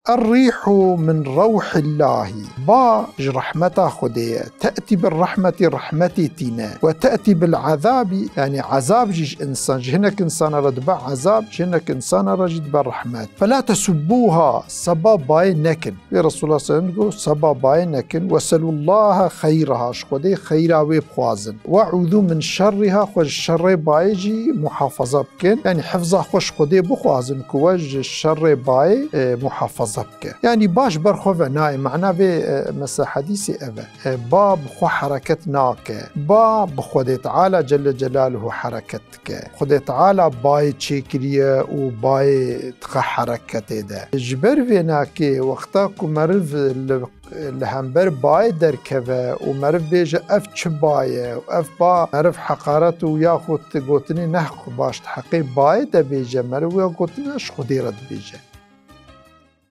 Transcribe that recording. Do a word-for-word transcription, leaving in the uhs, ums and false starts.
Er-rîhu min rewhillahî. Ba ji rehmeta Xwedê ye. Te'tî bir rehmetî, rehmetê tîne. Ve te'tî bil ezabî, yanî ezab jî ji insan, ji hinek insana re dibe ezab, ji hinek insana re jî dibe rehmet. Fela tesubbuha, seba bayê nekin. Vê Resulullah sallallahu aleyhi ve sellem got, seba bayê nekin. Ve selullaha xeyraha, ji Xwedê xeyra wê bixwazin. Ve uzu min şerriha, xwe ji şerrê bayê jî muhafaza bikin. Yanî hifza xwe ji Xwedê bixwazin ku we ji şerrê bayê, e, muhafaza bike. Yanî ba ji ber xwe venayê, mana vê, e, mesela hedîsê ev e. E, ba bi xwe hereket nake. Ba bi Xwedê Teala Celle Celaluhu hereket dike. Xwedê Teala bayê çêkiriye û bayê dixe hereketê de. Ji ber vê nakê wexta ku meriv li, li hember bayê derkeve û meriv bêje ev çi ba ye û ev ba meriv heqaret û yaxud gotinê ne baş di heqê bayê de bêje, meriv ya gotinê ji Xwedê re dibêje.